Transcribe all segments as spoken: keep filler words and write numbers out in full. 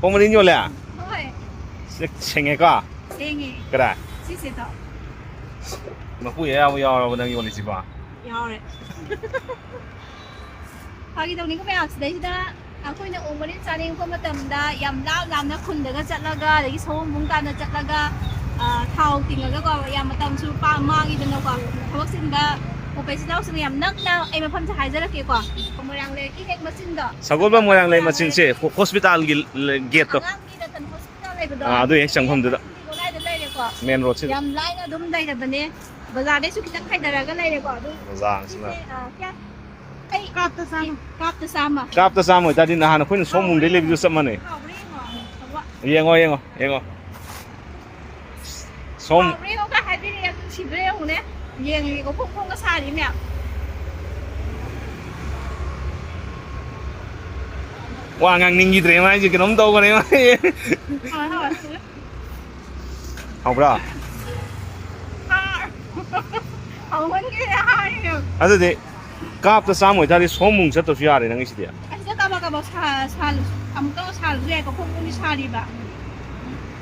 ꯄꯣꯡ ꯃꯔꯤꯟ ꯌꯣꯜꯂꯦ? ꯍꯣꯏ꯫ ꯁꯤ ꯁꯦꯡꯉꯦꯀꯣ? ꯁꯦꯡꯉꯦ꯫ ꯀꯗꯥꯏ? ꯁꯤꯁꯦꯗꯣ꯫ ꯃꯀꯨ ꯑꯌꯥꯎꯕ ꯌꯥꯎꯔꯕ ꯅꯪ ꯌꯣꯜꯂꯤꯁꯤꯕꯣ? ꯌꯥꯎꯔꯦ꯫ ꯐꯥꯒꯤ ꯇꯧꯅꯤꯀꯣ ꯃꯌꯥꯝ, ꯁꯤꯗꯩꯁꯤꯗ ꯑꯩꯈꯣꯏꯅ ꯑꯣꯛ ꯃꯔꯤꯟ ꯆꯥꯅꯤꯡꯉꯛꯄ ꯃꯇꯝꯗ ꯌꯥꯝ ꯂꯥꯞ ꯂꯥꯞꯅ ꯈꯨꯟꯗꯒ ꯆꯠꯂꯒ, ꯑꯗꯒꯤ ꯁꯑꯣꯝꯕꯨꯡ ꯇꯥꯟꯅ ꯆꯠꯂꯒ, ꯑ, ꯊꯥꯎ ꯇꯤꯡꯉꯒꯀꯣ, ꯌꯥꯝ ꯃꯇꯝꯁꯨ ꯄꯥ-, ꯃꯥꯡꯉꯤꯗꯅꯀꯣ꯫ ꯊꯕꯛ ꯆꯤꯟꯕ ꯑꯣꯛ ꯄꯦꯁꯤꯗꯥꯎꯁꯤꯡꯅ ꯌꯥꯝ ꯅꯛꯅ ꯑꯩ ꯃꯐꯝꯁꯦ ꯍꯥꯏꯖꯔꯛꯀꯦꯀꯣ꯫ ꯃꯣꯏꯔꯥꯡ ꯂꯩꯔꯛꯀꯤ ꯍꯦꯛ ꯃꯆꯤꯟꯗꯣ꯫ ꯁꯒꯣꯜꯕꯟ ꯃꯣꯏꯔꯥꯡ ꯂꯩ ꯃꯆꯤꯟꯁꯦ ꯍꯣ-, ꯍꯣꯁꯄꯤꯇꯥꯜꯒꯤ ꯒꯦꯠꯇꯣ꯫ ꯑꯉꯥꯡꯒꯤ ꯔꯇꯟ ꯍꯣꯁꯄꯤꯇꯥꯜ ꯂꯩꯕꯗꯣ꯫ ꯑꯥ, ꯑꯗꯨ ꯍꯦꯛ ꯆꯪꯐꯝꯗꯨꯗ꯫ ꯑꯗꯨꯒꯤ ꯒꯣꯂꯥꯏꯗ ꯂꯩꯔꯦꯀꯣ꯫ ꯃꯦꯟ ꯔꯣꯗꯁꯤꯗ꯫ ꯌꯥꯝ ꯂꯥꯏꯅ ꯑꯗꯨꯝ ꯂꯩꯔꯕꯅꯦ꯫ ꯕꯖꯥꯔꯗꯩꯁꯨ ꯈꯤꯇꯪ ꯍꯥꯏꯊꯔꯒ ꯂꯩꯔꯦꯀꯣ꯫ ꯑꯗꯨ ꯕꯖꯥꯔꯁꯤꯅ꯫ ꯁꯤꯁꯦ, ꯑ, ꯀꯌꯥ? ꯑꯩ ꯀꯥꯞꯇ ꯆꯥꯝꯃ꯫ ꯀꯥꯞꯇ ꯆꯥꯝꯃ꯫ ꯀꯥꯞꯇ ꯆꯥꯝꯃ ꯑꯣꯏꯇꯥꯔꯗꯤ ꯅꯍꯥꯟ ꯑꯩꯈꯣꯏꯅ ꯁꯣꯝ ꯃꯨꯡꯗꯩ ꯂꯩꯕꯗꯨ ꯆꯞ ꯃꯥꯟꯅꯩ꯫ ꯍꯥꯎꯕ꯭ꯔꯥ ꯌꯦꯡꯉꯣ꯫ ꯍꯥꯎꯕ꯭ꯔꯥ? ꯌꯦꯡꯉꯣ, ꯌꯦꯡꯉꯣ, ꯌꯦꯡꯉꯣ꯫ ꯁꯣꯝ ꯍꯥꯎꯕ꯭ꯔꯥ ꯌꯦꯡꯉꯣꯒ ꯍꯥꯏꯕꯤꯔꯦ, ꯌꯥꯝ ꯅꯨꯡꯁꯤꯗ꯭ꯔꯥ ꯌꯦꯡꯉꯨꯅꯦ꯫ ꯌꯦꯡꯉꯤꯀꯣ, ꯐꯣꯡ ꯐꯣꯡꯒ ꯁꯥꯔꯤ ꯃꯌꯥꯝ꯫ ꯋꯥ ꯉꯥꯡꯅꯤꯡꯈꯤꯗ꯭ꯔꯦ ꯃꯥꯏꯁꯦ, ꯀꯩꯅꯣꯝ ꯇꯧꯈ꯭ꯔꯦ ꯃꯥꯏ꯫ ꯍꯣꯏ, ꯍꯣꯏ꯫ ꯍꯥꯎꯕ꯭ꯔꯥ? ꯍꯥꯎꯃꯟꯈꯤꯗꯅ ꯍꯥꯏꯔꯤꯅꯦ꯫ ꯑꯗꯨꯗꯤ ꯀꯥꯞꯇ ꯆꯥꯝꯃ ꯑꯣꯏꯇꯥꯔꯗꯤ ꯁꯣꯝ ꯃꯨꯡ ꯆꯠꯇ꯭ꯔꯁꯨ ꯌꯥꯔꯦ ꯅꯪꯒꯤꯁꯤꯗꯤ꯫ ꯑꯁꯤꯗ ꯀꯥꯕꯛ ꯀꯥꯕꯛ ꯁꯥ-, ꯁꯥ-, ꯑꯃꯨꯛꯇ ꯁꯥꯔꯁꯨ ꯌꯥꯏꯀꯣ, ꯐꯣꯡ ꯐꯣꯡꯗꯤ ꯁꯥꯔꯤꯕ꯫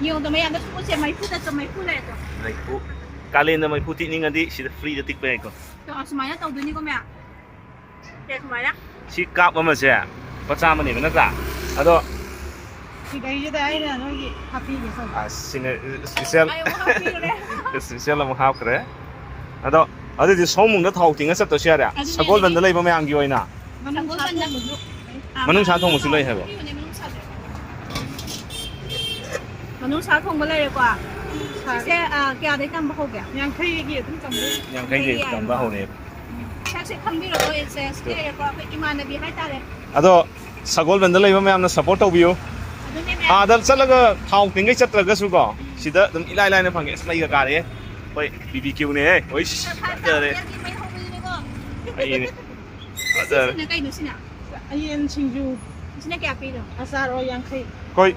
ꯌꯦꯡꯉꯨꯗ ꯃꯌꯥꯝꯗ ꯁꯨꯝ ꯎꯁꯦ, ꯃꯩꯐꯨꯗ ꯆꯨꯝ, ꯃꯩꯐꯨ ꯂꯩꯔꯦꯀꯣ꯫ ꯃꯩꯐꯨ꯫ ꯀꯥꯂꯦꯟꯗ ꯃꯩꯐꯨ ꯇꯤꯛꯅꯤꯡꯉꯗꯤ ꯁꯤꯗ ꯐ꯭ꯔꯤꯗ ꯇꯤꯛꯄ ꯌꯥꯏꯀꯣ꯫ ꯑꯗꯣ ꯑꯁꯨꯃꯥꯏꯅ ꯇꯧꯗꯣꯏꯅꯤꯀꯣ ꯃꯌꯥꯝ꯫ ꯁꯦ, ꯁꯨꯃꯥꯏꯅ꯫ ꯁꯤ ꯀꯥꯞ ꯑꯃꯁꯦ ꯂꯨꯄꯥ ꯆꯥꯝꯃꯅꯦꯕ ꯅꯠꯇ꯭ꯔꯥ? ꯑꯗꯣ ꯁꯤꯗꯩꯁꯤꯗ ꯑꯩꯅ ꯅꯣꯏꯒꯤ ꯍꯥꯞꯄꯤꯒꯦ ꯇꯧꯕ꯫ ꯑꯁ, ꯁꯤꯅ ꯏꯁꯄꯤꯁꯦꯜ, ꯑꯩ ꯑꯃꯨꯛ ꯍꯥꯞꯄꯤꯔꯨꯔꯦ꯫ ꯏꯁꯄꯤꯁꯦꯜ ꯑꯃꯨꯛ ꯍꯥꯞꯈ꯭ꯔꯦ꯫ ꯑꯗꯣ ꯑꯗꯨꯗꯤ ꯁꯣꯝꯕꯨꯡꯗ ꯊꯥꯎ ꯇꯤꯡꯉ ꯆꯠꯇ꯭ꯔꯁꯨ ꯌꯥꯔꯦ? ꯑꯗꯨꯅꯦ, ꯁꯒꯣꯜꯕꯟꯗ ꯑꯗꯨꯅꯦ꯫ ꯂꯩꯕ ꯃꯌꯥꯝꯒꯤ ꯑꯣꯏꯅ꯫ ꯃꯅꯨꯡ ꯁꯥ ꯁꯒꯣꯜꯕꯟꯗ꯫ ꯊꯣꯡꯕꯁꯨ꯫ ꯑꯥ, ꯃꯅꯨꯡ ꯁꯥ ꯊꯣꯡꯕꯁꯨ ꯂꯩ ꯍꯥꯏꯕ? ꯍꯥꯞꯄꯤꯕꯅꯦ, ꯃꯅꯨꯡ ꯁꯥꯁꯦ꯫ ꯃꯅꯨꯡ ꯁꯥ ꯊꯣꯡꯕ ꯂꯩꯔꯦꯀꯣ꯫ ꯁꯥ-, ꯁꯤꯁꯦ, ꯑꯥ, ꯀꯌꯥꯗꯩ ꯇꯝꯕ ꯍꯧꯒꯦ? ꯌꯥꯡꯈꯩꯗꯒꯤ ꯑꯗꯨꯝ ꯇꯝꯕ ꯌꯥꯏ꯫ ꯌꯥꯡꯈꯩꯗꯒꯤ ꯌꯥꯡꯈꯩꯗꯒꯤ ꯇꯝꯕ ꯍꯧꯔꯦ꯫ ꯁꯛꯁꯦ ꯈꯪꯕꯤꯔꯕꯣ? ꯁꯦ, ꯁꯤꯗ ꯂꯩꯔꯦꯀꯣ, ꯑꯩꯈꯣꯏ ꯏꯃꯥꯟꯅꯕꯤ ꯍꯥꯏꯇꯥꯔꯦ꯫ ꯑꯗꯣ ꯁꯒꯣꯜꯕꯟꯗ ꯂꯩꯕ ꯃꯌꯥꯝꯅ ꯁꯞꯄꯣꯔꯠ ꯇꯧꯕꯤꯌꯨ꯫ ꯑꯗꯨꯅꯦ ꯃꯌꯥꯝ꯫ ꯑꯥꯗ ꯆꯠꯂꯒ ꯊꯥꯎ ꯇꯤꯡꯈꯩ ꯆꯠꯇ꯭ꯔꯒꯁꯨ ꯀꯣ, ꯁꯤꯗ ꯑꯗꯨꯝ ꯏꯂꯥꯏ ꯂꯥꯏꯅ ꯐꯪꯉꯦ꯫ ꯑꯁ, ꯃꯩꯒ ꯀꯥꯔꯦ꯫ ꯍꯣꯏ, ꯕꯤ ꯕꯤ ꯀ꯭ꯌꯨꯅꯦ꯫ ꯍꯣꯏ, ꯐꯖꯔꯦ꯫ ꯃꯩ ꯍꯧꯕꯅꯤꯅꯦꯀꯣ꯫ ꯑꯩꯅꯦ꯫ ꯐꯖꯔꯦ꯫ ꯁꯤꯅ ꯀꯩꯅꯣ ꯁꯤꯅ? ꯌꯦꯟ ꯁꯤꯡꯖꯨ꯫ ꯁꯤꯅ ꯀꯌꯥ ꯄꯤꯔꯤꯅꯣ? ꯑꯆꯥꯔ ꯑꯣ ꯌꯥꯡꯈꯩ꯫ ꯑꯩꯈꯣꯏ,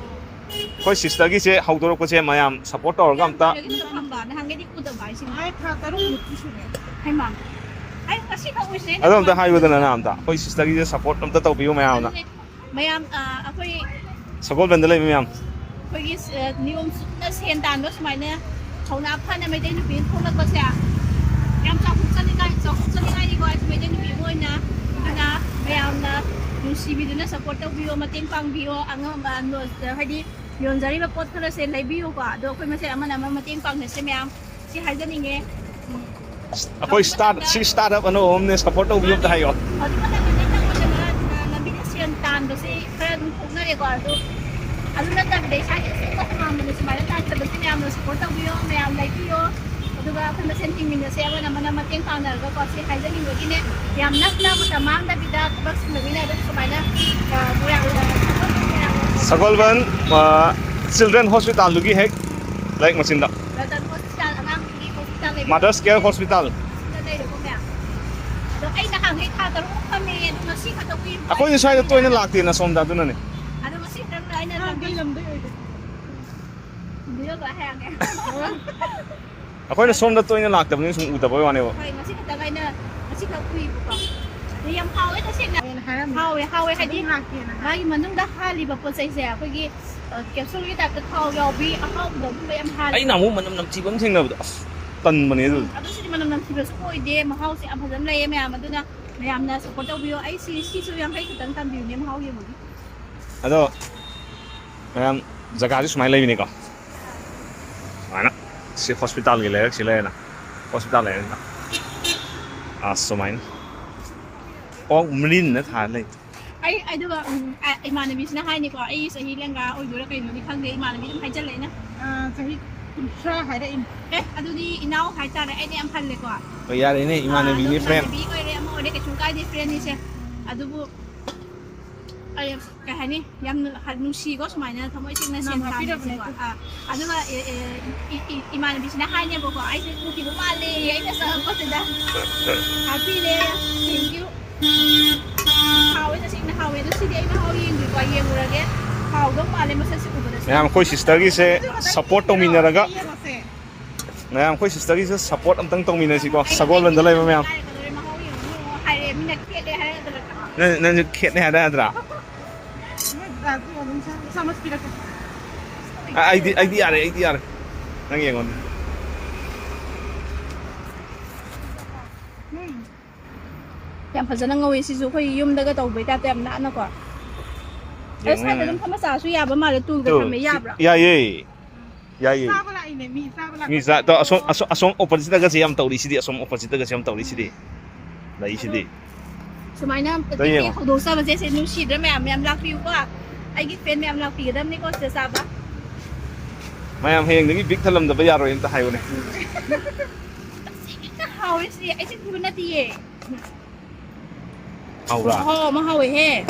ꯑꯩꯈꯣꯏ ꯁꯤꯁꯇꯔꯒꯤꯁꯦ ꯍꯧꯗꯣꯔꯛꯄꯁꯦ ꯃꯌꯥꯝ ꯁꯞꯄꯣꯔꯠ ꯇꯧꯔꯒ ꯑꯝꯇ꯫ ꯌꯥꯝ ꯀꯨꯏꯔꯒꯦ ꯊꯝꯕ, ꯅꯍꯥꯟꯒꯩꯗꯤ ꯎꯗꯕ ꯑꯩꯁꯤꯅ꯫ ꯑꯩ ꯊꯥ ꯇꯔꯨꯛ ꯃꯨꯛꯇꯤ ꯁꯨꯔꯦ꯫ ꯍꯩꯃꯥ꯫ ꯑꯩ ꯉꯁꯤ ꯈꯛ ꯎꯏꯁꯤꯅꯦ꯫ ꯑꯗꯣ ꯑꯝꯇ ꯍꯥꯏꯌꯨꯗꯅ ꯅꯪ ꯑꯝꯇ꯫ ꯑꯩꯈꯣꯏ ꯁꯤꯁꯇꯔꯒꯤꯁꯦ ꯁꯞꯄꯣꯔꯠ ꯑꯝꯇ ꯇꯧꯕꯤꯌꯨ ꯃꯌꯥꯝꯅ꯫ ꯑꯗꯨꯅꯦ꯫ ꯃꯌꯥꯝ, ꯑ, ꯑꯩꯈꯣꯏ ꯁꯒꯣꯜꯕꯟꯗ ꯂꯩꯕ ꯃꯌꯥꯝ꯫ ꯑꯩꯈꯣꯏꯒꯤ, ꯑ, ꯅꯤꯌꯣꯝ ꯆꯨꯝꯅ ꯁꯦꯟ ꯇꯥꯟꯕ ꯁꯨꯃꯥꯏꯅ ꯊꯧꯅꯥ ꯐꯅ ꯃꯩꯇꯩ ꯅꯨꯄꯤ ꯑꯃ ꯊꯣꯛꯂꯛꯄꯁꯦ ꯌꯥꯝ ꯆꯥꯎꯊꯣꯛꯆꯅꯤꯡꯉꯥꯏ, ꯆꯥꯎꯊꯣꯛꯆꯅꯤꯡꯉꯥꯏꯅꯤꯀꯣ꯫ ꯑꯩꯁꯨ ꯃꯩꯇꯩ ꯅꯨꯄꯤ ꯑꯃ ꯑꯣꯏꯅ꯫ ꯑꯗꯨꯅ ꯃꯌꯥꯝꯅ ꯅꯨꯡꯁꯤꯕꯤꯗꯨꯅ support ꯇꯧꯕꯤꯌꯣ, ꯃꯇꯦꯡ ꯄꯥꯡꯕꯤꯌꯣ꯫ ꯑꯉꯝꯕ ꯅꯣ-, ꯍꯥꯏꯗꯤ ꯌꯣꯟꯖꯔꯤꯕ ꯄꯣꯠ ꯈꯔꯁꯦ ꯂꯩꯕꯤꯌꯨꯀꯣ꯫ ꯑꯗꯣ ꯑꯩꯈꯣꯏ ꯃꯁꯦꯟ ꯑꯃꯅ ꯑꯃ ꯃꯇꯦꯡ ꯄꯥꯡꯅꯁꯦ ꯃꯌꯥꯝ꯫ ꯁꯤ ꯍꯥꯏꯖꯅꯤꯡꯉꯦ꯫ ꯎꯝ꯫ ꯑꯩꯈꯣꯏ start, ꯁꯤ startup ꯑꯅꯧꯕ ꯑꯃꯅꯦ, support ꯇꯧꯕꯤꯌꯨ ꯑꯝꯇ ꯍꯥꯏꯌꯣ꯫ ꯍꯧꯖꯤꯛ ꯃꯇꯝꯗꯗꯤ ꯅꯪ ꯃꯇꯝꯗ ꯂꯝꯕꯤꯗ ꯁꯦꯟ ꯇꯥꯟꯕꯁꯦ ꯈꯔ ꯑꯗꯨꯝ ꯊꯣꯛꯅꯔꯦꯀꯣ꯫ ꯑꯗꯣ ꯑꯗꯨ ꯅꯠꯇꯕꯤꯗ ꯏꯁꯥꯒꯤ ꯑꯁꯦꯡꯕ ꯇꯣꯉꯥꯟꯕꯗ ꯁꯨꯃꯥꯏꯅ ꯇꯥꯟꯖꯕꯁꯦ ꯃꯌꯥꯝꯅ support ꯇꯧꯕꯤꯌꯣ, ꯃꯌꯥꯝ ꯂꯩꯕꯤꯌꯣ꯫ ꯑꯗꯨꯒ ꯑꯩꯈꯣꯏ ꯃꯁꯦꯟ ꯍꯤꯡꯃꯤꯟꯅꯁꯦ, ꯑꯃꯅ ꯑꯃꯅ ꯃꯇꯦꯡ ꯄꯥꯡꯅꯔꯒꯀꯣ꯫ ꯁꯤ ꯍꯥꯏꯖꯅꯤꯡꯕꯒꯤꯅꯦ꯫ ꯌꯥꯝ ꯅꯛꯅ ꯃꯇꯝ ꯃꯥꯡꯗꯕꯤꯗ ꯊꯕꯛ ꯁꯤꯟꯕꯒꯤꯅꯦ ꯑꯗꯨꯝ ꯁꯨꯃꯥꯏꯅ, ꯑ, ꯃꯣꯏꯔꯥꯡ, ꯑ, ꯁꯒꯣꯜꯕꯟ, ꯑ, Children Hospitalꯗꯨꯒꯤ ꯍꯦꯛ ꯂꯥꯏꯔꯤꯛ ꯃꯆꯤꯟꯗ꯫ ꯔꯇꯟ Hospital, ꯑꯉꯥꯡꯒꯤ hospital ꯂꯩꯕꯗꯣ꯫ Mother's Care Hospital꯫ ꯑꯗꯨꯗ ꯂꯩꯔꯦꯀꯣ ꯃꯌꯥꯝ꯫ ꯑꯗꯣ ꯑꯩ ꯅꯍꯥꯟꯈꯩ ꯊꯥ ꯇꯔꯨꯛ ꯐꯝꯃꯦ, ꯑꯗꯣ ꯉꯁꯤ ꯈꯛꯇ ꯀꯨꯏ-, ꯑꯩꯈꯣꯏꯗꯤ ꯁ꯭ꯋꯥꯏꯗ ꯇꯣꯏꯅ ꯂꯥꯛꯇꯦꯅ ꯁꯣꯝꯗ, ꯑꯗꯨꯅꯅꯦ꯫ ꯑꯗꯣ ꯉꯁꯤ ꯈꯛꯇꯪ ꯑꯩꯅ ꯑꯥ, ꯂꯝꯕꯤ ꯑꯩꯈꯣꯏ ꯂꯝꯗꯩ ꯑꯣꯏꯗꯣꯏꯅꯦ꯫ ꯚꯤꯗꯤꯑꯣ ꯂꯣꯏ ꯍꯥꯏꯔꯛꯑꯒꯦ꯫ ꯑꯩꯈꯣꯏꯅ ꯁꯣꯝꯗ ꯇꯣꯏꯅ ꯂꯥꯛꯇꯕꯅꯤꯅ ꯁꯨꯝ ꯎꯗꯕꯩ ꯋꯥꯅꯦꯕ꯫ ꯍꯣꯏ, ꯉꯁꯤ ꯈꯛꯇꯪ ꯑꯩꯅ, ꯉꯁꯤ ꯈꯛ ꯎꯏꯕꯀꯣ꯫ ꯑꯗꯣ ꯌꯥꯝ ꯍꯥꯎꯋꯦ ꯇꯁꯦꯡꯅ꯫ ꯍꯥꯎꯋꯦꯅ ꯍꯥꯏꯔꯝꯃꯦ꯫ ꯍꯥꯎꯋꯦ, ꯍꯥꯎꯋꯦ ꯍꯥꯏꯗꯤ ꯑꯗꯨꯝ ꯂꯥꯛꯀꯦꯅ ꯍꯥꯏ꯫ ꯃꯥꯒꯤ ꯃꯅꯨꯡꯗ ꯍꯥꯜꯂꯤꯕ ꯄꯣꯠ ꯆꯩꯁꯦ ꯑꯩꯈꯣꯏꯒꯤ, ꯑ, capsuleꯒꯤ typeꯇ ꯊꯥꯎ ꯌꯥꯎꯕꯤ ꯑꯍꯥꯎꯕꯗꯣ ꯑꯗꯨꯝꯕ ꯌꯥꯝ ꯍꯥꯜꯂꯦ꯫ ꯑꯩꯅ ꯑꯃꯨꯛ ꯃꯅꯝ ꯅꯝꯊꯤꯕ ꯑꯃ ꯊꯦꯡꯅꯕꯗꯣ, ꯑꯁ, ꯇꯟꯕꯅꯦ ꯑꯗꯨ꯫ ꯎꯝ, ꯑꯗꯨ ꯁꯤꯗꯤ ꯃꯅꯝ ꯅꯝꯊꯤꯕꯁꯨ ꯑꯣꯏꯗꯦ, ꯃꯍꯥꯎꯁꯦ ꯌꯥꯝ ꯐꯖꯅ ꯂꯩꯌꯦ ꯃꯌꯥꯝ꯫ ꯑꯗꯨꯅ ꯃꯌꯥꯝꯅ support ꯇꯧꯕꯤꯌꯣ꯫ ꯑꯩ ꯁꯤ, ꯁꯤꯁꯨ ꯌꯥꯡꯈꯩ ꯈꯛꯇꯪ ꯇꯝꯕꯤꯌꯨꯅꯦ ꯃꯍꯥꯎ ꯌꯦꯡꯉꯨꯒꯦ꯫ ꯑꯗꯣ ꯃꯌꯥꯝ, ꯖꯒꯥꯁꯤ ꯁꯨꯃꯥꯏꯅ ꯂꯩꯕꯅꯤꯀꯣ꯫ ꯁꯨꯃꯥꯏꯅ ꯁꯤ hospitalꯒꯤ ꯂꯩꯔꯛꯁꯤ ꯂꯩꯔꯦꯅ꯫ Hospital ꯂꯩꯔꯦꯅ꯫ ꯑꯥ, ꯁꯨꯃꯥꯏꯅ꯫ ꯑꯣꯛ ꯃꯔꯤꯟꯅ ꯊꯥꯔ ꯂꯩ꯫ ꯑꯩ, ꯑꯗꯨꯒ, ꯎꯝ, ꯑ, ꯏꯃꯥꯟꯅꯕꯤꯁꯤꯅ ꯍꯥꯏꯅꯤꯀꯣ, ꯑꯩ ꯆꯍꯤ ꯂꯦꯡꯒꯥ ꯑꯣꯏꯗꯣꯏꯔꯥ ꯀꯩꯅꯣꯗꯤ ꯈꯪꯗꯦ, ꯏꯃꯥꯟꯅꯕꯤ ꯑꯗꯨꯝ ꯍꯥꯏꯖꯜꯂꯦ ꯑꯩꯅ꯫ ꯑ, ꯆꯍꯤ ꯀꯨꯟꯊ꯭ꯔꯥ ꯍꯥꯏꯔꯛꯏꯅꯦ꯫ ꯑꯦ, ꯑꯗꯨꯗꯤ ꯏꯅꯥꯎ ꯍꯥꯏꯇꯥꯔꯦ, ꯑꯩꯅ ꯌꯥꯝ ꯍꯜꯂꯦꯀꯣ꯫ ꯍꯣꯏ, ꯌꯥꯔꯦꯅꯦ, ꯑꯥ, ꯏꯃꯥꯟꯅꯕꯤꯅꯦ, ꯑꯗꯨꯝ friend꯫ ꯏꯃꯥꯟꯅꯕꯤ ꯑꯣꯏꯔꯦ, ꯑꯃ ꯑꯣꯏꯔꯦ, ꯀꯩꯁꯨꯝ ꯀꯥꯏꯗꯦ, friendꯅꯤꯁꯦ꯫ ꯑꯗꯨꯕꯨ ꯑꯩ ꯀꯩ ꯍꯥꯏꯅꯤ, ꯌꯥꯝꯅ ꯍ-, ꯅꯨꯡꯁꯤꯀꯣ ꯁꯨꯃꯥꯏꯅ ꯊꯃꯣꯏ ꯁꯦꯡꯅ ꯅꯪ ꯁꯦꯟ ꯍꯥꯞꯄꯤꯔꯕꯅꯦ ꯇꯥꯟꯕꯁꯦꯀꯣ꯫ ꯑꯗꯨ꯫ ꯑꯥ, ꯑꯗꯨꯒ, ꯑꯦ, ꯑꯦ, ꯏ-, ꯏ-, ꯏꯃꯥꯟꯅꯕꯤꯁꯤꯅ ꯍꯥꯏꯅꯦꯕꯀꯣ, ꯑꯩꯁꯦ ꯎꯈꯤꯕ ꯃꯥꯜꯂꯦ ꯑꯩꯅ ꯆꯪꯉꯛꯄꯁꯤꯗ꯫ ꯍꯥꯞꯄꯤꯔꯦ꯫ Thank you꯫ ꯍꯥꯎꯋꯦ, ꯇꯁꯦꯡꯅ ꯍꯥꯎꯋꯦ꯫ ꯑꯗꯣ ꯁꯤꯗꯤ ꯑꯩ ꯃꯍꯥꯎ ꯌꯦꯡꯗ꯭ꯔꯤꯀꯣ, ꯌꯦꯡꯉꯨꯔꯒꯦ꯫ ꯍꯥꯎꯗꯧ ꯃꯥꯜꯂꯦ ꯃꯁꯛꯁꯦ ꯎꯕꯗ꯫ ꯃꯌꯥꯝ, ꯑꯩꯈꯣꯏ sisterꯒꯤꯁꯦ support ꯇꯧꯃꯤꯟꯅꯔꯒ꯫ ꯌꯦꯡꯉꯁꯦ꯫ ꯃꯌꯥꯝ, ꯑꯩꯈꯣꯏ sisterꯒꯤꯁꯨ support ꯑꯝꯇꯪ ꯇꯧꯃꯤꯟꯅꯁꯤꯀꯣ, ꯑꯩ ꯁꯒꯣꯜꯕꯟꯗ ꯂꯩꯕ ꯃꯌꯥꯝ꯫ ꯍꯥꯏꯔꯛꯀꯗꯧꯔꯦ, ꯃꯍꯥꯎ ꯌꯦꯡꯉꯨ ꯍꯥꯏꯔꯦ, ꯃꯤꯅ ꯈꯦꯠꯂꯦ ꯍꯥꯏꯔꯛꯀꯗꯧꯔꯦ꯫ ꯅꯪ, ꯅꯪꯁꯨ ꯈꯦꯠꯂꯦ ꯍꯥꯏꯔꯛꯀꯗ꯭ꯔꯥ? ꯃꯣꯏ ꯑ, ꯑꯗꯨ ꯑꯗꯨꯝ ꯆꯥ-, ꯆꯥꯃꯁ ꯄꯤꯔꯛꯀꯦ꯫ ꯑ, ꯑꯩꯗꯤ, ꯑꯩꯗꯤ ꯌꯥꯔꯦ, ꯑꯩꯗꯤ ꯌꯥꯔꯦ꯫ ꯅꯪ ꯌꯦꯡꯉꯣꯅꯦ꯫ ꯎꯝ꯫ ꯌꯥꯝ ꯐꯖꯅ ꯉꯧꯋꯦ ꯁꯤꯁꯨ, ꯑꯩꯈꯣꯏ ꯌꯨꯝꯗꯒ ꯇꯧꯕꯩ ꯇꯥꯏꯞꯇ ꯌꯥꯝ ꯅꯥꯟꯅꯀꯣ꯫ ꯑꯗꯣ ꯌꯦꯡꯉꯣ, ꯁ꯭ꯋꯥꯏꯗ ꯌꯦꯡꯉꯣ꯫ ꯑꯗꯨꯝ ꯐꯝꯃ ꯆꯥꯔꯁꯨ ꯌꯥꯕ ꯃꯥꯜꯂꯦ, ꯇꯨꯜꯒ ꯇꯨ, ꯊꯝꯃꯦ, ꯁꯤ ꯌꯥꯕ꯭ꯔꯥ? ꯌꯥꯏꯌꯦ꯫ ꯌꯥꯏꯌꯦ꯫ ꯆꯥꯕ ꯂꯥꯛꯏꯅꯦ, ꯃꯤ ꯆꯥꯕ ꯂꯥꯛꯄ ꯃꯤ ꯆꯥ-, ꯇꯣ, ꯑꯁꯣꯝ, ꯂꯥꯛꯏꯅꯦ꯫ ꯑꯁꯣꯝ, ꯑꯁꯣꯝ oppositeꯇꯒꯁꯦ ꯌꯥꯝ ꯇꯧꯔꯤꯁꯤꯗꯤ, ꯑꯁꯣꯝ oppositeꯇꯒꯁꯦ ꯌꯥꯝ ꯇꯧꯔꯤꯁꯤꯗꯤ꯫ ꯂꯩꯁꯤꯗꯤ꯫ ꯁꯨꯃꯥꯏꯅ ꯇꯣ ꯇꯦꯛ ꯇꯦꯛ ꯌꯦꯡꯉꯣ꯫ ꯍꯧꯗꯣꯛꯆꯕꯁꯦ, ꯁꯦ ꯅꯨꯡꯁꯤꯗ꯭ꯔꯥ ꯃꯌꯥꯝ? ꯃꯌꯥꯝ ꯂꯥꯛꯄꯤꯌꯨꯀꯣ꯫ ꯑꯩꯒꯤ fan ꯃꯌꯥꯝ ꯂꯥꯛꯄꯤꯒꯗꯕꯅꯤꯀꯣ ꯁꯤꯗ ꯆꯥꯕ꯫ ꯃꯌꯥꯝ ꯍꯌꯦꯡꯗꯒꯤ ꯕꯤꯛ ꯊꯜꯂꯝꯗꯕ ꯌꯥꯔꯣꯏ ꯑꯝꯇ ꯍꯥꯏꯌꯨꯅꯦ꯫ ꯇꯁꯦꯡꯅ ꯍꯥꯎꯋꯦ ꯁꯤꯗꯤ, ꯑꯩ ꯆꯤꯟ ꯊꯤꯕ ꯅꯠꯇꯤꯌꯦ꯫ ꯍꯥꯎꯕ꯭ꯔꯥ? ꯃꯍꯥꯎ ꯑꯃ ꯍꯥꯎꯋꯦꯍꯦ꯫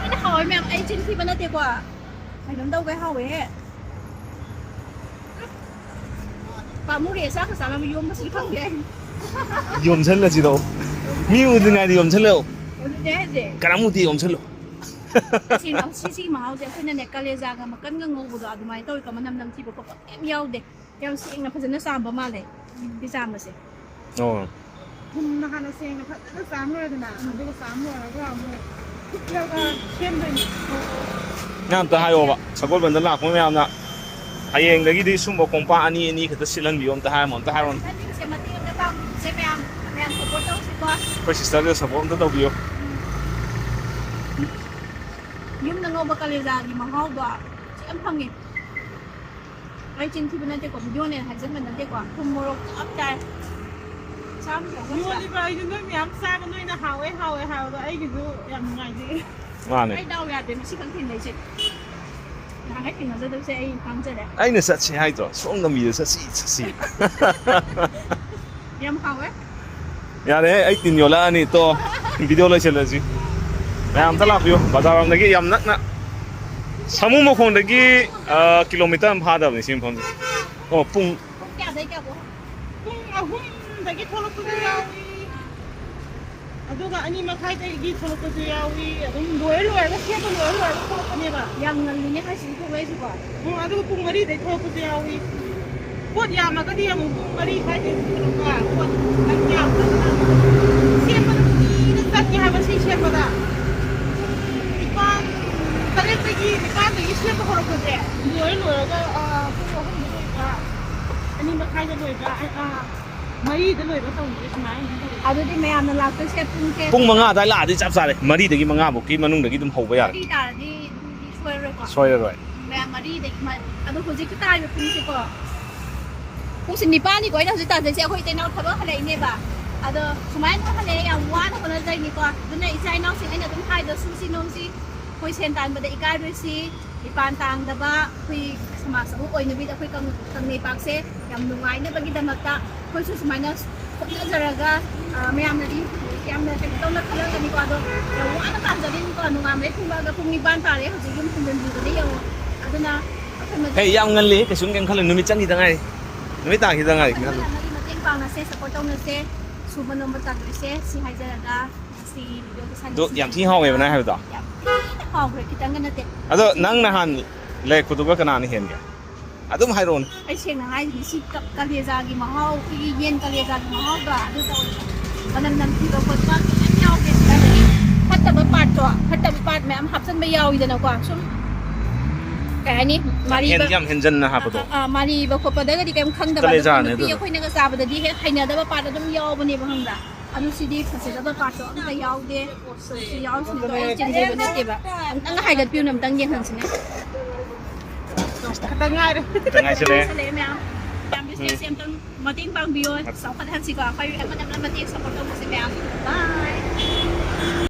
ꯊꯤꯅ ꯍꯥꯎꯋꯦ ꯃꯌꯥꯝ, ꯑꯩ ꯆꯤꯟ ꯊꯤꯕ ꯅꯠꯇꯦꯀꯣ꯫ ꯀꯩꯅꯣꯝ ꯇꯧꯒꯩ ꯍꯥꯎꯋꯦꯍꯦ꯫ ꯄꯥꯝꯃꯨꯔꯦ, ꯆꯥꯛꯀ ꯆꯥꯅꯕ ꯌꯣꯝꯕꯁꯨ ꯐꯪꯗꯦ꯫ ꯌꯣꯝꯁꯜꯂꯁꯤꯔꯣ? ꯃꯤ ꯎꯗ꯭ꯔꯤꯉꯩꯗ ꯌꯣꯝꯁꯜꯂꯣ꯫ ꯑꯗꯨꯅꯦ ꯍꯥꯏꯁꯦ꯫ ꯀꯔꯝ ꯎꯗꯦ ꯌꯣꯝꯁꯜꯂꯣ꯫ ꯇꯁꯦꯡꯅ ꯁꯤꯁꯤꯒꯤ ꯃꯍꯥꯎꯁꯦ ꯑꯩꯈꯣꯏꯅꯅꯦ, ꯀꯂꯦꯖꯥꯒ ꯃꯀꯟꯒ ꯉꯧꯕꯗꯣ ꯑꯗꯨꯃꯥꯏꯅ ꯇꯧꯋꯤꯀꯣ, ꯃꯅꯝ ꯅꯝꯊꯤꯕ ꯈꯣꯠꯄ ꯀꯩꯝ ꯌꯥꯎꯗꯦ꯫ ꯌꯥꯝ ꯁꯦꯡꯅ ꯐꯖꯅ ꯆꯥꯝꯕ ꯃꯥꯜꯂꯦ ꯁꯤ ꯆꯥꯝꯕꯁꯦ꯫ ꯑꯣ꯫ ꯊꯨꯝꯅ ꯍꯥꯟꯅ ꯁꯦꯡꯅ ꯐꯖꯅ ꯆꯥꯝꯂꯣꯏꯔꯦꯗꯅ, ꯑꯗꯨꯒ ꯆꯥꯝ ꯂꯣꯏꯔꯒ ꯑꯃꯨꯛ ꯐꯨꯠꯂꯒ ꯁꯦꯝꯗꯣꯏꯅꯦ꯫ ꯅꯪ ꯑꯝꯇ ꯍꯥꯏꯌꯣꯕ, ꯁꯒꯣꯜꯕꯟꯗ ꯂꯥꯛꯄ ꯃꯌꯥꯝꯅ ꯍꯌꯦꯡꯗꯒꯤꯗꯤ ꯁꯨꯝꯕ ꯀꯣꯝꯄꯥꯛ ꯑꯅꯤ ꯑꯅꯤ ꯈꯛꯇ ꯁꯤꯠꯍꯟꯕꯤꯌꯣ, ꯑꯝꯇ ꯍꯥꯏꯔꯝꯃꯣ, ꯑꯝꯇ ꯍꯥꯏꯔꯣꯅꯦ꯫ ꯆꯠꯅꯤꯡꯁꯦ ꯃꯇꯦꯡ ꯑꯝꯇ ꯄꯥꯡꯕꯤꯁꯦ ꯃꯌꯥꯝ, ꯃꯌꯥꯝ support ꯇꯧꯁꯤꯀꯣ꯫ ꯑꯩꯈꯣꯏ sisterꯗ support ꯑꯝꯇ ꯇꯧꯕꯤꯌꯣ꯫ ꯌꯨꯝꯗ ꯉꯧꯕ ꯀꯂꯦꯖꯥꯒꯤ ꯃꯍꯥꯎꯗꯣ ꯌꯥꯝ ꯐꯪꯉꯦ꯫ ꯑꯩ ꯆꯤꯟ ꯊꯤꯕ ꯅꯠꯇꯦꯀꯣ, videoꯅꯦ ꯍꯥꯏꯖꯟꯕ ꯅꯠꯇꯦꯀꯣ, ꯊꯨꯝ ꯃꯣꯔꯣꯛ ꯆꯞ ꯆꯥꯏ꯫ ꯆꯥꯝ ꯆꯥꯝ ꯆꯥ-, ꯌꯣꯜꯂꯤꯕ ꯑꯩꯁꯨ ꯅꯣꯏ ꯃꯌꯥꯝ ꯆꯥꯕ, ꯅꯣꯏꯅ ꯍꯥꯎꯋꯦ ꯍꯥꯎꯋꯦ ꯍꯥꯏꯕꯗꯣ ꯑꯩꯒꯤꯁꯨ ꯌꯥꯝ ꯅꯨꯡꯉꯥꯏꯖꯩ꯫ ꯃꯥꯅꯦ꯫ ꯑꯩ ꯗꯥꯎ ꯌꯥꯗꯦ ꯉꯁꯤ ꯈꯛ ꯊꯦꯡꯅꯩꯁꯦ꯫ ꯅꯍꯥꯟꯈꯩ ꯊꯦꯡꯅꯖꯗꯕꯁꯦ ꯑꯩ ꯈꯪꯖꯔꯦ꯫ ꯑꯩꯅ ꯆꯠꯁꯤ ꯍꯥꯏꯗ꯭ꯔꯣ? ꯁꯣꯝ ꯂꯝꯕꯤꯗ ꯆꯠꯁꯤ, ꯆꯠꯁꯤ꯫ ꯌꯥꯝ ꯍꯥꯎꯋꯦ꯫ ꯌꯥꯔꯦꯍꯦ, ꯑꯩ ꯇꯤꯟ ꯌꯣꯜꯂꯛꯑꯅꯤ, ꯇꯣ꯫ Video ꯂꯣꯏꯁꯤꯜꯂꯁꯤ꯫ ꯃꯌꯥꯝ ꯑꯝꯇ ꯂꯥꯛꯄꯤꯌꯨ, ꯕꯖꯥꯔ ꯂꯣꯝꯗꯒꯤ ꯌꯥꯝ ꯅꯛꯅ꯫ ꯁꯥꯃꯨ ꯃꯈꯣꯡꯗꯒꯤ, ꯑ, kilometer ꯑꯃ ꯐꯥꯗꯕꯅꯤ ꯁꯤ ꯃꯐꯝꯁꯦ꯫ ꯑꯣ, ꯄꯨꯡ ꯄꯨꯡ ꯀꯌꯥꯗꯩ ꯀꯌꯥꯐꯥꯎ? ꯄꯨꯡ ꯑꯍꯨꯝꯗꯒꯤ ꯊꯣꯛꯂꯛꯄꯁꯨ ꯌꯥꯎꯏ, ꯑꯗꯨꯒ ꯑꯅꯤ ꯃꯈꯥꯏꯗꯒꯤ ꯊꯣꯛꯂꯛꯄꯁꯨ ꯌꯥꯎꯏ꯫ ꯑꯗꯨꯝ ꯂꯣꯏꯔ ꯂꯣꯏꯔꯒ, ꯁꯦꯝꯕ ꯂꯣꯏꯔ ꯂꯣꯏꯔꯒ ꯊꯣꯛꯂꯛꯄꯅꯦꯕ꯫ ꯌꯥꯝ ꯉꯜꯂꯤꯅꯦ ꯍꯥꯏꯁꯤꯅꯤ ꯊꯣꯛꯂꯛꯏꯁꯤꯀꯣ꯫ ꯎꯝ, ꯑꯗꯨꯒ ꯄꯨꯡ ꯃꯔꯤꯗꯩ ꯊꯣꯛꯂꯛꯄꯁꯨ ꯌꯥꯎꯏ꯫ ꯄꯣꯠ ꯌꯥꯝꯃꯒꯗꯤ ꯑꯃꯨꯛ ꯄꯨꯡ ꯃꯔꯤ ꯁ꯭ꯋꯥꯏꯗꯩ ꯊꯣꯛꯂꯛꯄ, ꯄꯣꯠ ꯈꯤꯇꯪ ꯌꯥꯝꯗ꯭ꯔꯒꯅ ꯁꯦꯝꯕꯗ ꯀꯨꯏꯅ ꯆꯪꯉꯦ ꯍꯥꯏꯕ ꯁꯤ ꯁꯦꯝꯕꯗ꯫ ꯁꯦꯝꯕ ꯍꯧꯔꯛꯄꯁꯦ ꯂꯣꯏꯔ ꯂꯣꯏꯔꯒ, ꯑ, ꯄꯨꯡ ꯑꯍꯨꯝꯗ ꯂꯣꯏꯕ, ꯑꯅꯤ ꯃꯈꯥꯏꯗ ꯂꯣꯏꯕ, ꯑ, ꯑ, ꯃꯔꯤꯗ ꯂꯣꯏꯕ ꯇꯧꯕꯁꯦ ꯁꯨꯃꯥꯏꯅ ꯑꯗꯨꯝ ꯇꯧꯋꯦ꯫ ꯑꯗꯨꯗꯤ ꯃꯌꯥꯝꯅ ꯂꯥꯛꯇꯣꯏꯁꯦ ꯄꯨꯡꯁꯦ ꯄꯨꯡ ꯃꯉꯥ ꯑꯗꯨꯋꯥꯏ ꯂꯥꯛꯑꯗꯤ ꯆꯞ ꯆꯥꯔꯦ꯫ ꯃꯔꯤꯗꯒꯤ ꯃꯉꯥ ꯐꯥꯎꯒꯤ ꯃꯅꯨꯡꯗꯒꯤ ꯑꯗꯨꯝ ꯍꯧꯕ ꯌꯥꯔꯦ꯫ ꯃꯔꯤ ꯇꯥꯔꯗꯤ ꯑꯗꯨꯝ ꯁꯣꯏꯔꯣꯏꯀꯣ꯫ ꯁꯣꯏꯔꯔꯣꯏ꯫ ꯃꯌꯥꯝ ꯃꯔꯤꯗꯒꯤ ꯃ-, ꯑꯗꯣ ꯍꯧꯖꯤꯛꯀꯤ ꯇꯥꯔꯤꯕ ꯄꯨꯡꯁꯦꯀꯣ, ꯄꯨꯡꯁꯦ ꯅꯤꯄꯥꯟꯅꯤꯀꯣ ꯑꯩꯅ ꯍꯧꯖꯤꯛ ꯇꯥꯖꯩꯁꯦ꯫ ꯑꯩꯈꯣꯏ ꯏꯇꯩꯅꯥꯎ ꯊꯕꯛ ꯍꯜꯂꯛꯏꯅꯦꯕ꯫ ꯑꯗꯣ ꯁꯨꯃꯥꯏꯅ ꯍꯜꯂꯛꯑꯦ, ꯌꯥꯝ ꯋꯥꯅ ꯍꯣꯠꯅꯖꯩꯅꯤꯀꯣ꯫ ꯑꯗꯨꯅ ꯏꯆꯥ ꯏꯅꯥꯎꯁꯤꯡ ꯑꯩꯅ ꯑꯗꯨꯝ ꯍꯥꯏꯗꯣ, ꯁꯨꯁꯤ ꯅꯣꯝꯁꯤ, ꯑꯩꯈꯣꯏ ꯁꯦꯟ ꯇꯥꯟꯕꯗ ꯏꯀꯥꯏꯔꯣꯏꯁꯤ, ꯃꯤꯄꯥꯟ ꯇꯥꯡꯗꯕ ꯑꯩꯈꯣꯏ ꯁꯃꯥꯖ ꯑꯃ ꯑꯣꯏꯅꯕꯒꯤꯗ ꯑꯩꯈꯣꯏ ꯀꯪ-, ꯀꯪꯂꯩꯄꯥꯛꯁꯦ ꯌꯥꯝ ꯅꯨꯡꯉꯥꯏꯅꯕꯒꯤꯗꯃꯛꯇ ꯑꯩꯈꯣꯏꯁꯨ ꯁꯨꯃꯥꯏꯅ ꯍꯣꯠꯅꯖꯔꯒ, ꯑ, ꯃꯌꯥꯝꯅꯗꯤ ꯌꯥꯝꯅ ꯀꯩꯅꯣ ꯇꯧꯅ ꯈꯜꯂꯝꯒꯅꯤꯀꯣ꯫ ꯑꯗꯣ ꯌꯥꯝ ꯋꯥꯅ ꯇꯥꯟꯖꯔꯤꯅꯤꯀꯣ꯫ ꯅꯣꯡꯉꯥꯟꯕꯗꯩ ꯊꯣꯛꯂꯛꯑꯒ ꯄꯨꯡ ꯅꯤꯄꯥꯟ ꯇꯥꯔꯦ, ꯍꯧꯖꯤꯛ ꯌꯨꯝ ꯍꯟꯖꯤꯟꯕꯤꯕꯅꯦ ꯌꯦꯡꯉꯣ꯫ ꯑꯗꯨꯅ ꯑꯩꯈꯣꯏ ꯃꯇꯝ ꯍꯦ, ꯌꯥꯝ ꯉꯜꯂꯤ, ꯀꯩꯁꯨꯝ ꯀꯩꯝ ꯈꯜꯂꯨ꯫ ꯅꯨꯃꯤꯠ ꯆꯪꯈꯤꯗ ꯉꯥꯏꯔꯤ, ꯅꯨꯃꯤꯠ ꯇꯥꯈꯤꯗ ꯉꯥꯏꯔꯤ, ꯈꯜꯂꯨ꯫ ꯑꯃꯅ ꯑꯃꯒꯤ ꯃꯇꯦꯡ ꯄꯥꯡꯅꯁꯦ, ꯁꯞꯄꯣꯔꯠ ꯇꯧꯅꯁꯦ, ꯁꯨꯕ ꯅꯣꯝꯕ ꯇꯥꯟꯅꯁꯦ, ꯁꯤ ꯍꯥꯏꯖꯔꯒ ꯉꯁꯤ ꯚꯤꯗꯤꯑꯣꯒꯤ ꯑꯗꯣ ꯌꯥꯝ ꯊꯤ ꯍꯥꯎꯋꯦꯕ ꯅꯪ ꯍꯥꯏꯕꯗꯣ꯫ ꯌꯥꯝ ꯊꯤꯅ ꯍꯥꯎꯈ꯭ꯔꯦ, ꯈꯤꯇꯪꯒ ꯅꯠꯇꯦ꯫ ꯑꯗꯣ ꯅꯪ ꯅꯍꯥꯟ ꯂꯩꯔꯛꯄꯗꯨꯒ ꯀꯅꯥꯅ ꯍꯦꯟꯒꯦ? ꯑꯗꯨꯝ ꯍꯥꯏꯔꯛꯑꯣꯅꯦ꯫ ꯑꯩ ꯁꯦꯡꯅ ꯍꯥꯏꯔꯤꯁꯤꯅꯦ, ꯁꯤ ꯀ-, ꯀꯂꯦꯖꯥꯒꯤ ꯃꯍꯥꯎ, ꯑꯩꯈꯣꯏꯒꯤ ꯌꯦꯟ ꯀꯂꯦꯖꯥꯒꯤ ꯃꯍꯥꯎꯗꯣ ꯑꯗꯨ ꯇꯧꯋꯦ꯫ ꯃꯅꯝ ꯅꯝꯊꯤꯕ ꯈꯣꯠꯄ ꯀꯩꯝ ꯌꯥꯎꯗꯦ꯫ ꯁꯤꯗ ꯐꯠꯇꯕ ꯄꯥꯔꯠꯇꯣ, ꯐꯠꯇꯕ ꯄꯥꯔꯠ ꯃꯌꯥꯝ ꯍꯥꯞꯆꯤꯟꯕ ꯌꯥꯎꯋꯤꯗꯅꯀꯣ꯫ ꯁꯨꯝ ꯀꯩ ꯍꯥꯏꯅꯤ, ꯌꯥꯝ ꯃꯥꯔꯤꯕ-, ꯍꯦꯟ-, ꯌꯥꯝ ꯍꯦꯟꯖꯟꯅ ꯍꯥꯞꯄꯗꯣ꯫ ꯑ, ꯑ, ꯃꯥꯔꯤꯕ ꯈꯣꯠꯄꯗꯒꯗꯤ ꯀꯩꯝ ꯈꯪꯗꯕ꯫ ꯑꯗꯣ ꯀꯂꯦꯖꯥꯅꯦ ꯅꯨꯄꯤ ꯑꯗꯨꯗꯣ꯫ ꯑꯩꯈꯣꯏꯅꯒ ꯆꯥꯕꯗꯗꯤ ꯍꯦꯛ ꯍꯩꯅꯗꯕ ꯄꯥꯔꯠ ꯑꯗꯨꯝ ꯌꯥꯎꯕꯅꯦꯕ, ꯈꯪꯕ꯭ꯔꯥ? ꯑꯗꯨ ꯁꯤꯗꯤ ꯐꯖꯗꯕ ꯄꯥꯔꯠꯇꯣ ꯑꯝꯇ ꯌꯥꯎꯗꯦ꯫ ꯁꯤ ꯌꯥꯎꯔꯤꯁꯤꯡꯗꯣ ꯑꯩ ꯆꯤꯡꯕꯤꯕ ꯅꯠꯇꯦꯕ꯫ ꯑꯝꯇꯪꯒ ꯍꯥꯏꯒꯠꯄꯤꯌꯨꯅꯦ, ꯑꯝꯇꯪ ꯌꯦꯡꯍꯟꯁꯤꯅꯦ꯫ ꯈꯛꯇ ꯉꯥꯏꯔꯦ꯫ ꯈꯛꯇ ꯉꯥꯏꯁꯤꯜꯂꯦ꯫ ꯉꯥꯏꯁꯤꯜꯂꯦ ꯃꯌꯥꯝ꯫ ꯃꯌꯥꯝ ꯎꯝ꯫ ꯕꯤꯖꯤꯅꯦꯁꯁꯦ ꯑꯝꯇꯪ ꯃꯇꯦꯡ ꯄꯥꯡꯕꯤꯌꯣ꯫ ꯆꯥꯎꯈꯠꯍꯟꯁꯤꯀꯣ꯫ ꯑꯩꯈꯣꯏ ꯑꯃꯅ ꯑꯃꯅ ꯃꯇꯦꯡ ꯁꯞꯄꯣꯔꯠ ꯇꯧꯕꯁꯦ ꯃꯌꯥꯝ꯫ ꯕꯥꯏ꯫